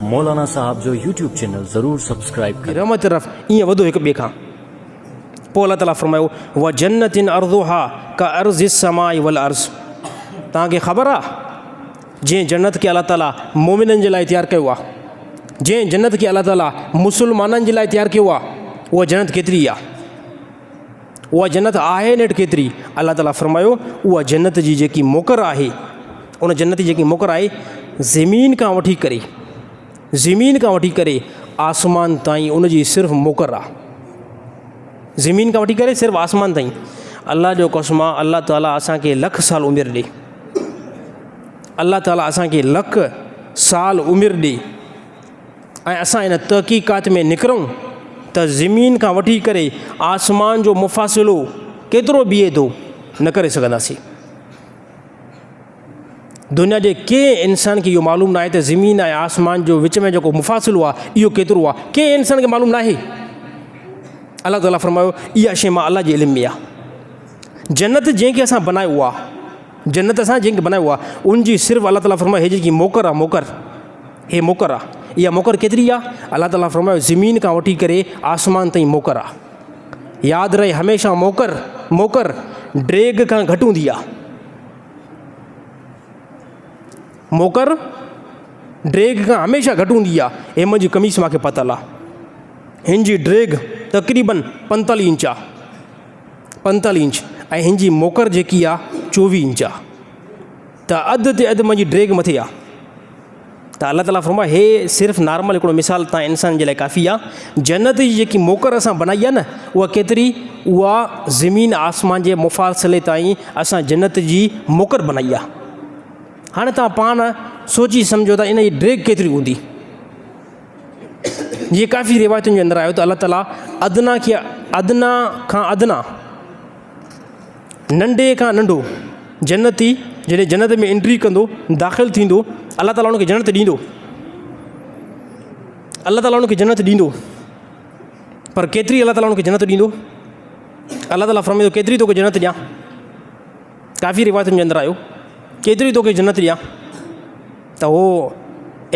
مولانا صاحب جو YouTube channel ضرور سبسڪرائيب ڪريو. رحمت طرف ائين وڌو هڪ ٻئي کان. پوء الله تعاليٰ فرمايو، وجنة عرضها ڪعرض السماء والارض توهان کي خبر آ جنهن جنت کي الله تعاليٰ مومنن جي لاء تيار ڪيو آ، جنهن جنت کي الله تعاليٰ مسلمانن جي لاء تيار ڪيو آ، اها جنت ڪيتري آ؟ اها جنت آهي نيٺ ڪيتري؟ الله تعاليٰ فرمايو، اها جنت جي جيڪي موڪر آهي، ان جنت جي جيڪي موڪر آهي، زمين کان وٺي ڪري، زمين کان وٺي ڪري آسمان تائين ان جي صرف موڪر آ. زمين کان وٺي ڪري صرف آسمان تائين. الله جو قسم آ، الله تعاليٰ اسان کي لک سال عمر ڏي، الله تعاليٰ اسان کي لک سال عمر ڏي ۽ اسان ان تحقيقات ۾ نڪرون ته زمين کان وٺي ڪري آسمان جو مفاصلو ڪيترو بيهي ٿو، نه ڪري سگهنداسين. دنيا جي ڪنهن انسان کي اهو معلوم ناهي ته زمين ۽ آسمان جو وچ ۾ جيڪو مفاصلو آهي اهو ڪيترو آهي، ڪنهن انسان کي معلوم ناهي. الله تعاليٰ فرمايو اها شيء مان الله جي علم ۾ آهي. جنت جنهن کي اسان بنايو آهي، جنت اسان جنهن کي بنايو آهي ان جي صرف الله تعاليٰ فرمايو هي جيڪي موڪر آهي، موڪر، هي موڪر آهي، اها موڪر ڪيتري آهي؟ الله تعاليٰ فرمايو زمين کان وٺي ڪري آسمان تائين موڪر آهي. ياد رهي هميشه موڪر، موڪر ڊيگهه کان گهٽ هوندي آهي. موڪر ڊيگهه کان هميشه گهٽ هوندي آهي. هي منهنجي قميص مانکي پاتل آهي. هن جي ڊيگهه تقريبن پنتاليهه انچ آهي، پنتاليهه انچ، ۽ هن جي موڪر جيڪي آهي چوويهه انچ آهي. ته اڌ تي اڌ منهنجي ڊيگهه مٿي آهي. ته الله تعاليٰ فرمايو هي صرف نارمل هڪڙو مثال تان انسان جي لاء ڪافي آهي. جنت جي جيڪي موڪر اسان بنائي آهي نه اها ڪيتري، اها زمين آسمان جي مفاصلي تائين اسان جنت جي موڪر بنائي آهي. هاڻي تان پاڻ سوچي سمجهو ته ان جي ڊيگهه ڪيتري هوندي. جيئن ڪافي روايتن جي اندر آيو ته الله تعاليٰ ادنا کي ادنا کان ادنا، ننڍي کان ننڍو جنتي جڏهن جنت ۾ انٽري ڪندو، داخل ٿيندو، الله تعاليٰ ان کي جنت ڏيندو، الله تعاليٰ ان کي جنت ڏيندو. پر ڪيتري الله تعاليٰ ان کي جنت ڏيندو؟ الله تعاليٰ فرمائيندو ڪيتري توکي جنت ڏيان؟ ڪافي روايتن جي اندر آيو ڪيتري توکي جنت ڏيان؟ ته هو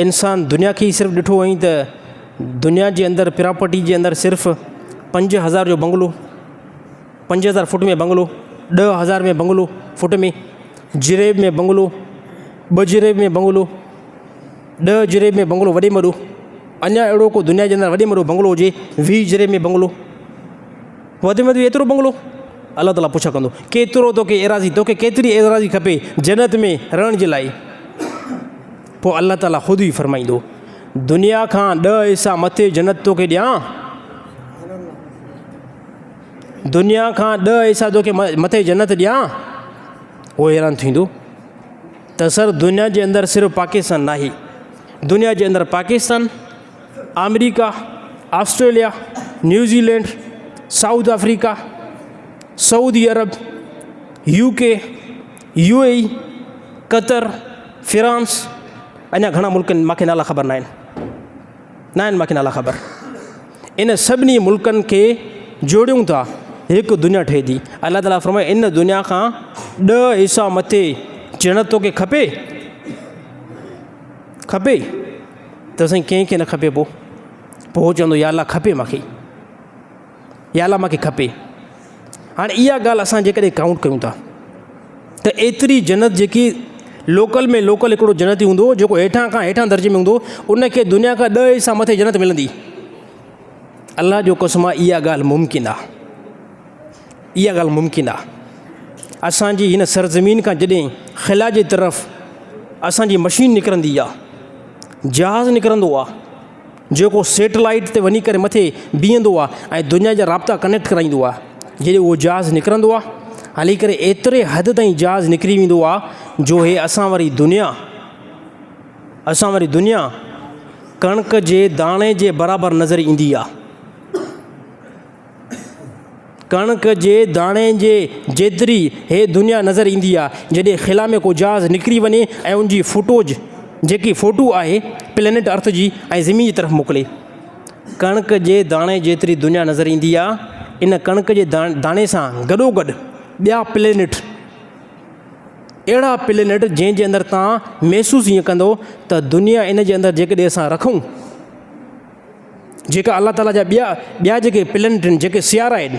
انسان دنيا کي ئي صرف ڏٺو هئائين ته دنيا جي اندر پراپرٽي جي اندر صرف 5000 جو bungalow, 5000 foot ۾ bungalow, 10,000 ۾ bungalow foot ۾، جريب ۾ بنگلو، 2 جريب ۾ بنگلو، 10 جريب ۾ بنگلو وڏي ۾ وڏو، اڃا اهڙو ڪو دنيا جي اندر وڏي ۾ وڏو بنگلو هجي 20 جريب ۾ بنگلو، وڌ ۾ وڌ ايترو بنگلو. الله تعاليٰ پڇا ڪندو ڪيترو توکي ايراضي، توکي ڪيتري ايراضي کپي جنت ۾ رهڻ جي لاء؟ پوء الله تعاليٰ خود ئي فرمائيندو دنيا کان 10 حصا مٿي جنت توکي ڏيان، دنيا کان 10 حصا توکي مٿي جنت ڏيان. هو حيران ٿيندو ته سر دنيا جي اندر صرف پاڪستان ناهي، دنيا جي اندر پاڪستان، آمريڪا، Australia, New Zealand, south Africa, Saudi Arab, U K, U A E, Qatar, France, اڃا گهڻا ملڪ آهن مانکي نالا خبر ناهن، ناهن مانکي نالا خبر. ان سڀني ملڪن کي جوڙيون ٿا هڪ دنيا ٺهي ٿي. الله تعاليٰ فرمائي ان دنيا کان 10 حصا مٿي جنت توکي کپي؟ کپي ته سائين ڪنهن کي نه کپي. پوء پوء هو چوندو يا الله کپي مانکي، يا الله مانکي کپي. هاڻي اها ڳالهه اسان جيڪڏهن ڪائونٽ ڪيون ٿا ته ايتري جنت جيڪي لوڪل ۾ لوڪل هڪڙو جنتي هوندو جيڪو هيٺان کان هيٺان درجي ۾ هوندو ان کي دنيا کان 10 حصا مٿي جنت ملندي. الله جو قسم آهي اها ڳالهه ممڪن آهي، اها ڳالهه ممڪن آهي. اسانجي هن سرزمين کان جڏهن خلا جي طرف اسانجي مشين نڪرندي آهي، جهاز نڪرندو آهي جيڪو سيٽلائيٽ تي وڃي ڪري مٿي بيهندو آهي ۽ دنيا جا رابطا ڪنيڪٽ ڪرائيندو آهي، جڏهن اهو جهاز نڪرندو آهي هلي ڪري ايتري حد تائين جهاز نڪري ويندو آهي جو هي اسان واري دنيا، اسان واري دنيا ڪڻڪ جي داڻي جي برابر نظر ايندي آهي. ڪڻڪ جي داڻي جي جيتري هي دنيا نظر ايندي آ. جڏهن خلا ۾ ڪو جهاز نڪري وڃي ۽ ان جي فوٽوج جيڪي فوٽو آهي پلينيٽ ارٿ جي ۽ زمين جي طرف موڪلي، ڪڻڪ جي داڻي جيتري دنيا نظر ايندي آ. ان ڪڻڪ جي داڻي سان گڏوگڏ ٻيا پلينيٽ اهڙا پلينيٽ جنهن جي اندر توهان محسوس ائين ڪندو ته دنيا ان جي اندر جيڪڏهن اسان رکون جيڪا الله تعاليٰ جا ٻيا ٻيا جيڪي پلينٽ آهن جيڪي سيارا آهن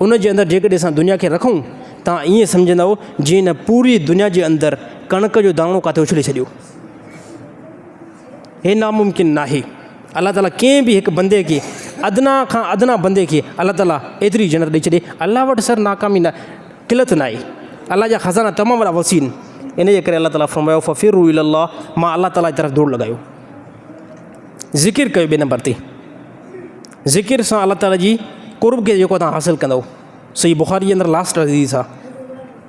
ان جي اندر جيڪڏهن اسان دنيا کي رکون توهان ائين سمجهندو جيئن هن پوري دنيا جي اندر ڪڻڪ جو داڻو ڪاٿي اڇلي ڇڏيو. هي ناممڪن ناهي. الله تعاليٰ ڪنهن به هڪ بندي کي ادنيٰ کان ادنيٰ بندي کي الله تعاليٰ ايتري جنت ڏئي ڇڏي. الله وٽ سر ناڪامي نه قلت ناهي. الله جا خزانا تمام وڏا وسيع آهن. ان جي ڪري الله تعاليٰ فرمايو ففروا الي الله مان الله تعاليٰ جي طرف دوڙ لڳايو. ذڪر ڪيو ٻئي نمبر تي ذڪر سان الله تعاليٰ جي قرب کي جيڪو توهان حاصل ڪندؤ. صحيح بخاري جي اندر لاسٽ حديث آ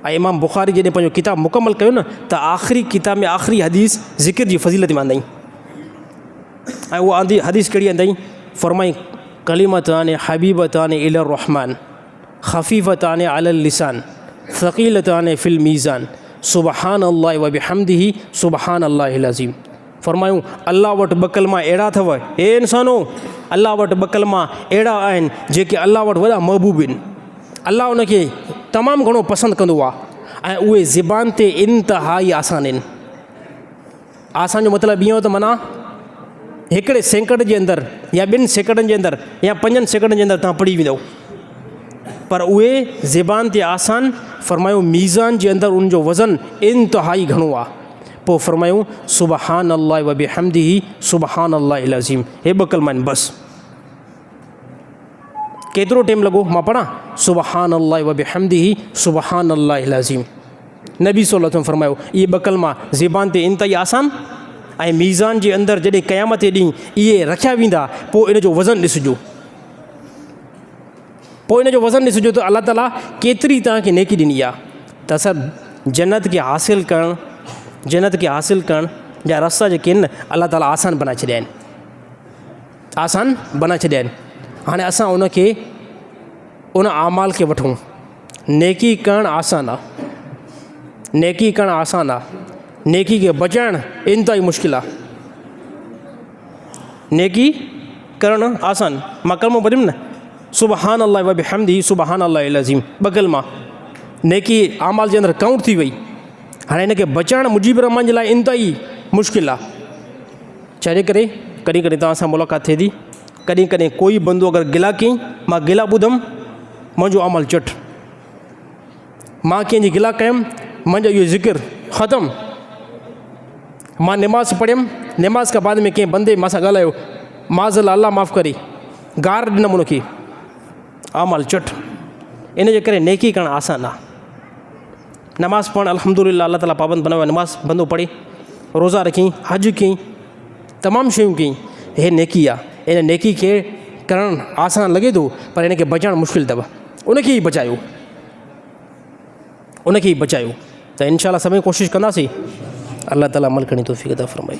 ۽ امام بخاري جڏهن پنهنجو ڪتاب مڪمل ڪيو نه ته آخري ڪتاب ۾ آخري حديث ذڪر جي فضيلت ۾ آندائين ۽ اها آندي حديث ڪهڙي آندائين فرمائي ڪلمتان حبيبتان الى الرحمن خفيفتان على اللسان ثقيلتان في الميزان سبحان الله وبحمده سبحان الله العظيم فرمايون، الله وٽ ٻه ڪلما اهڙا اٿو، اي انسانو! الله وٽ ٻه ڪلما اهڙا آهن، جيڪي الله وٽ وڏا محبوب آهن. الله ان کي تمام گهڻو پسند ڪندو آهي ۽ اهي زبان تي انتهائي آسان آهن. آسان جو مطلب اهو ته معنيٰ هڪڙي سيڪنڊ جي اندر يا ٻن سيڪنڊن جي اندر يا پنجن سيڪنڊن جي اندر توهان پڙهي ويندؤ. پر اهي زبان تي آسان، فرمايو ميزان جي اندر ان جو وزن انتهائي گهڻو آهي. پوء فرمايائون، سبحان الله وبحمده سبحان الله العظيم هي ٻه ڪلما آهن بس. ڪيترو ٽيم لڳو مان پڙهان سبحان الله وبحمده سبحان الله العظيم نبي صلي الله عليه وسلم فرمايو اهي ٻه ڪلما زبان تي انتهائي آسان ۽ ميزان جي اندر جڏهن قيامت جي ڏينهن اهي رکيا ويندا پوء ان جو وزن ڏسجو پوء ان جو وزن ڏسجو ته الله تعاليٰ ڪيتري توهان کي نيڪي ڏني آهي ته سر جنت کي حاصل ڪرڻ جنت کي حاصل ڪرڻ جا رستا جيڪي آهن نه الله تعاليٰ آسان بنائي ڇڏيا آهن آسان بنائي ڇڏيا آهن هاڻي اسان ان کي ان اعمال کي وٺون نيڪي ڪرڻ آسان آهي نيڪي ڪرڻ آسان آهي نيڪي کي بچائڻ انتهائي مشڪل آهي نيڪي ڪرڻ آسان مان ڪلمو پڙهيم نه سبحان الله وبحمده سبحان الله العظيم ٻه ڪلما نيڪي اعمال جي اندر ڪائونٽ ٿي وئي هاڻي هن کي بچائڻ مجيب الرحمان جي لاء انتهائي مشڪل آ ڇا جي ڪري ڪڏهن ڪڏهن توهان سان ملاقات ٿئي ٿي ڪڏهن ڪڏهن ڪوئي بندو اگر گلا ڪيائين مان گلا ٻڌم منهنجو عمل چٽ مان ڪنهن جي گلا ڪيم منهنجو اهو ذڪر ختم مان نماز پڙهيم نماز کان بعد ۾ ڪنهن بندي مان سان ڳالهايو معاذ الله الله معاف ڪري گار ڏنم ان کي اعمال چٽ ان جي ڪري نيڪي ڪرڻ آسان آ نماز پڙهڻ الحمد لله الله تعالي پابند بنايو نماز بندو پڙهي روزا رکي حج ڪئي تمام شيون ڪئي هي نيڪي آ ان نيڪي کي ڪرڻ آسان لڳي ٿو پر ان کي بچائڻ مشڪل اٿو ان کي ئي بچايو ان کي ئي بچايو ته انشاء الله سڀئي ڪوشش ڪنداسين الله تعالي عمل ڪرڻ جي توفيق عطا فرمائي.